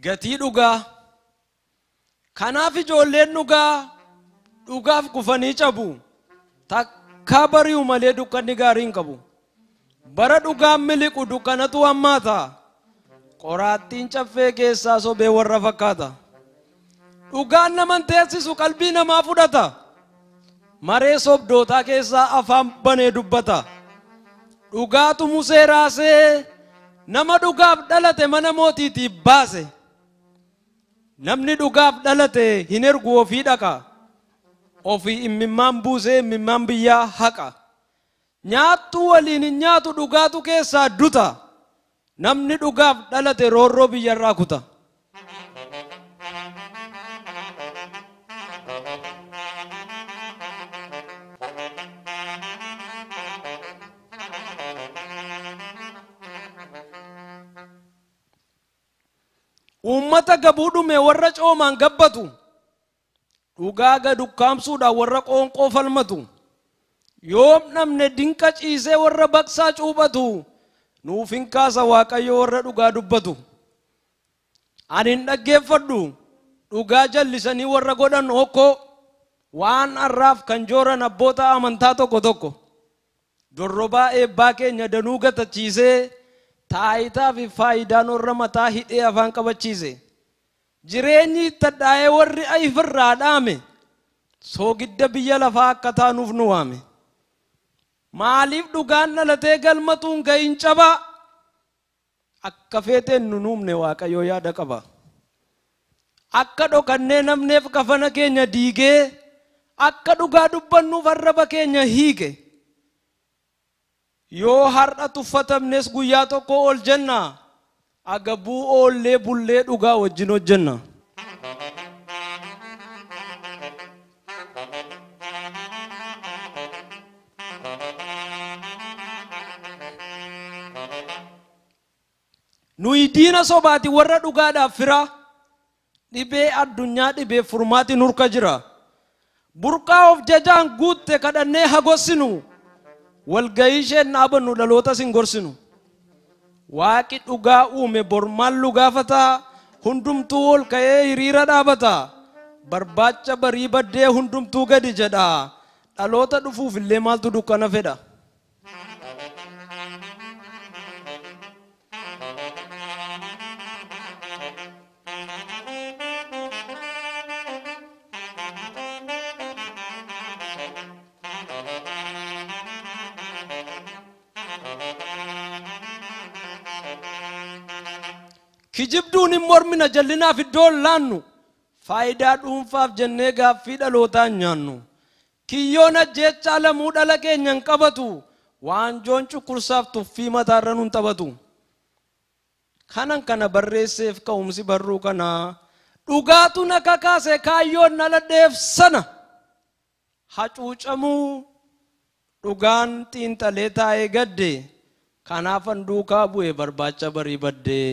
Gatii dhugaa. Kanaaf ijoolleen dhugaa dhugaaf kufanii cabu. Takkaa bari'u malee dukkanni gaarii hin qabu. Bara dhugaan miliqu dukkanatu hammaata. Qoraattiin caffee keessaa sobee warra fakkaata. Dhugaan naman teessisu qalbii namaa fudhata. Maree sobdootaa keessaa afaan banee dubbata. Dhugaatu Musee raasee nama dhugaaf dhalate mana mootiitiif baase. Namni dhugaaf dhalate hin ergu ofii dhaqa. Ofii immimmaan buusee immimmaan biyyaa haqa. Nyaattu waliin hin nyaatu dhugaatu keessaa duta. Namni dhugaaf dhalate roorroo biyyarraa kuta. Uummata gabuu dhume warra coomaan gabbatu. Dhugaa gad ukkaamsuudhaan warra qoonqoo falmatu. Yoom namne dinqa ciisee warra baqsaa cuuphatu. Nuuf hin kaasa Waaqayyo warra dhugaa dubbatu. Ani hin dhaggeeffadhu dhugaa jallisanii warra godhan hokkoo. Waan har'aaf kan jooran abboota amantaa tokko tokko. Dorrobaa eebbaa keenya danuu gatachiisee taayitaa fi faayidaan warra mataa hidhee afaan qabachiise. Jireenyi itti hadhaa'ee warri ifirraa dhaame soogidda biyya lafaa akka taanuuf nu waame. Maaliif dhugaan dhalatee galmatuun ga'iin cabaa? Akka feeteen nu nuumne Waaqayyoo yaada qaba. Akka dhokannee namneef kafana keenya diigee akka dhugaa dubbannuuf arraba keenya hiike. Yoo har'a tuffatamnes guyyaa tokko ol jenna. Agabuu oollee bullee dhugaa wajjin hojjenna. Nuyi diina sobaati warra dhugaadhaaf fira. Dhibee addunyaa dhibee furmaati nurka jira. Burqaa of jajaan guutte kadhannee hagossinu. Walgayii isheen dhaabannu dhalootas hin gorsinu. Waaqi dhugaa uume bormaan lugaafata. Hundumtuu ol ka'ee hiriira dhaabata. Barbaacha barii baddee hundumtuu gadi jedha. Dhaloota dhufuuf illee maaltu dukkana fedha? Kijibduun hin mormina jallinaaf iddoo hin laannu. Faayidaa dhuunfaaf jennee gaaffii dhalootaa hin nyaannu. Kiyyoon ajjeechaa lamuu dhala keenya hin qabatu. Waanjoon cukkursaaf tuffii mataarra nun taphatu. Kanan kana barreesseef ka'umsi barruu kanaa. Dhugaatu na kakaase kaayyoon dhaladheef sana. Hacuucamuu dhugaan xiinxalee taa'ee gadde. Kanaafan duukaa bu'e barbaacha barii baddee.